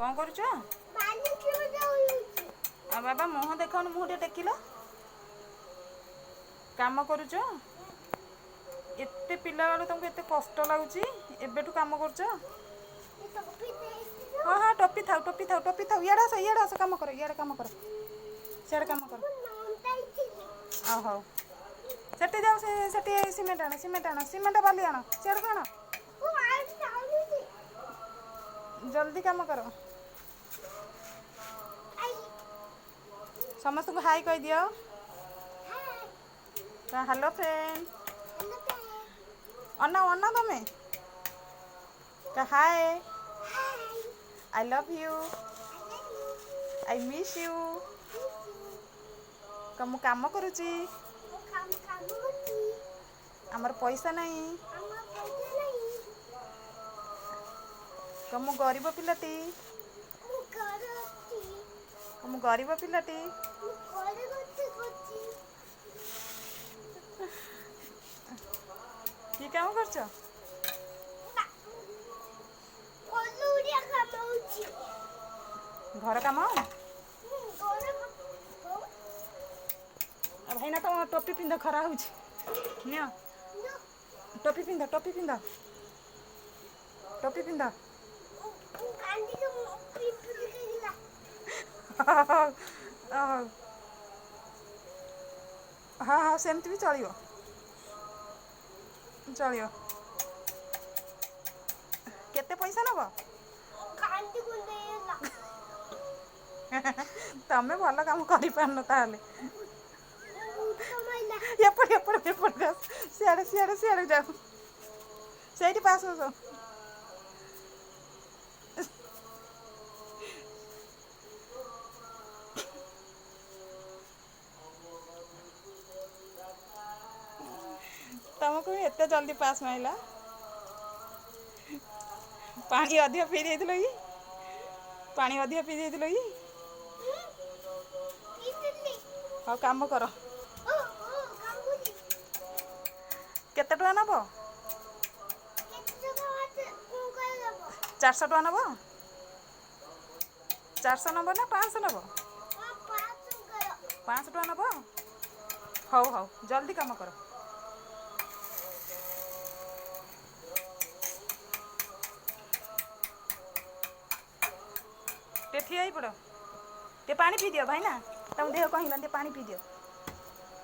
କ'ଣ କରୁଛ? ଆଉ ବାବା, ମୁହଁ ଦେଖାଉନି, ମୁହଁ ଟିକେ ଟେକିଲ। କାମ କରୁଛ? ଏତେ ପିଲାବେଳୁ ତମକୁ ଏତେ କଷ୍ଟ ଲାଗୁଛି, ଏବେଠୁ କାମ କରୁଛ? ହଁ ହଁ, ଟୋପି ଥାଉ, ଟୋପି ଥାଉ, ଟୋପି ଥାଉ। ଇଆଡ଼େ ଆସ, ଇଆଡ଼େ ଆସ, କାମ କର, ଇଆଡ଼େ କାମ କର, ସିଆଡ଼େ କାମ କର। ଆଉ ହଉ, ସେଠି ଯାଅ, ସେ ସେଠି ସିମେଣ୍ଟ ଆଣ, ସିମେଣ୍ଟ ଆଣ, ସିମେଣ୍ଟ ବାଲି ଆଣ, ସିଆଡ଼କୁ ଆଣ, ଜଲ୍ଦି କାମ କର। ସମସ୍ତଙ୍କୁ ହାଇ କହିଦିଅ। Hello friend. ଅନା, ଅନା ତମେ। Hi, I love you, I miss you. ମୁଁ କାମ କରୁଛି, ଆମର ପଇସା ନାହିଁ। ମୁଁ ଗରିବ ପିଲାଟି, ମୁଁ ଗରିବ ପିଲାଟି। କି କାମ କରୁଛ? ଘର କାମ। ଆଉ ଭାଇନା, ତମ ଟୋପି ପିନ୍ଧ, ଖରା ହଉଛି। ନିଅ ଟୋପି ପିନ୍ଧ, ଟୋପି ପିନ୍ଧ, ଟୋପି ପିନ୍ଧ। ହଉ, ହଁ ହଁ, ସେମିତି ବି ଚଳିବ, ଚଳିବ। କେତେ ପଇସା ନେବ? ତମେ ଭଲ କାମ କରିପାରୁନ ତାହେଲେ। ଏପଟେ, ଏପଟେ, ଏପଟେ, ସିଆଡ଼େ, ସିଆଡ଼େ, ସିଆଡ଼େ ଯାଅ। ସେଇଠି ପାସ୍ ହସ। ତମକୁ ଏତେ ଜଲ୍ଦି ପାସ୍ ମାଇଲା? ପାଣି ଅଧିକ ପିଇ ଦେଇଥିଲ କି? ପାଣି ଅଧିକ ପିଇ ଦେଇଥିଲ କି? ହଉ, କାମ କର। କେତେ ଟଙ୍କା ନେବ? 400 ଟଙ୍କା ନେବ? 400 ନେବ ନା 500 ନେବ? 500 ଟଙ୍କା ନେବ। ହଉ ହଉ, ଜଲ୍ଦି କାମ କର। ଟିକେ ଠିଆ ହେଇ ପଡ଼, ଟିକେ ପାଣି ପିଇ ଦିଅ। ଭାଇନା, ତମ ଦେହ କ'ଣ ହେଇଗଲାଣି? ଟିକେ ପାଣି ପିଇ ଦିଅ।